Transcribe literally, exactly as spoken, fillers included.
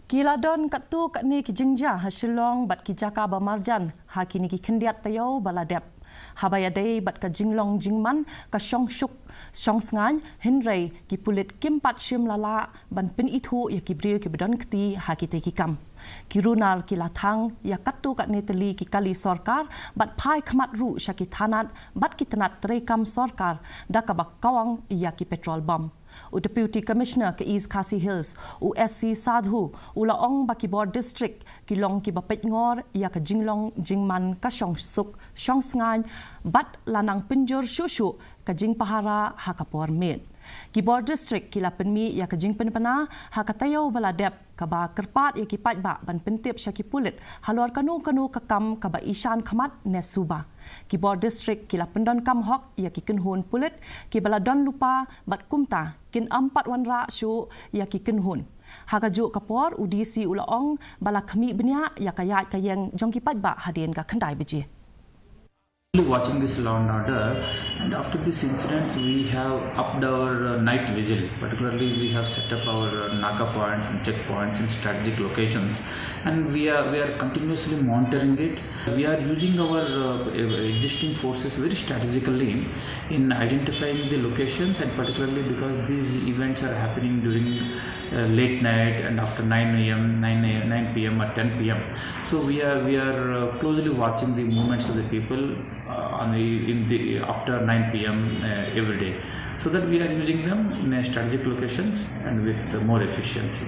Ki la don katto katne ki jingjia ha Shillong bad ki jaka ba marjan ha kine ki khyndiat taïew ba la dep, haba ïadei bad ka jinglong jingman ka shongsuk shongsngain, hynrei ki pulit kim pat shym la lah ban pynithuh ïa ki briew kiba don kti ha kitei ki kam. Ki runar ki la thang ïa katto katne tylli ki kali sorkar bad phai khmat ruh sha ki thanat bad ki tnat treikam sorkar da kaba kawang ïa ki petrol bom. U Deputy Commissioner ka East Khasi Hills, u S C Sadhu, u la ong ba ki bor district ki long kiba peitngor ïa ka jinglong jingman ka shongsuk shongsngain bad la nang pynjur shuh shuh ka jingpahara ha ka por miet. Ki bor district ki la pynmih ïa ka jingpynbna ha ka taïew ba la dep, kaba kyrpad ïa ki paidbah ban pyntip sha ki pulit halor kano kano ka kam kaba ishan khmat ne suba. Ki bor district ki la pyndonkam hok ïa ki kynhun pulit kiba la don lypa bad kumta kin ym pat wanrah shuh ïa ki kynhun. Ha kajuh ka por, u D C u la ong ba la khmih bniah ïa ka ïaid ka ïeng jong ki paidbah hadien ka khyndai baje. Watching this law and order, and after this incident, we have upped our uh, night vigil. Particularly, we have set up our uh, naka points and checkpoints in strategic locations, and we are we are continuously monitoring it. We are using our uh, existing forces very strategically in identifying the locations, and particularly because these events are happening during uh, late night and after nine a m, nine a m, nine p m or ten p m. So we are we are uh, closely watching the movements of the people uh, on the, in the after nine p m uh, every day, so that we are using them in uh, strategic locations and with uh, more efficiency.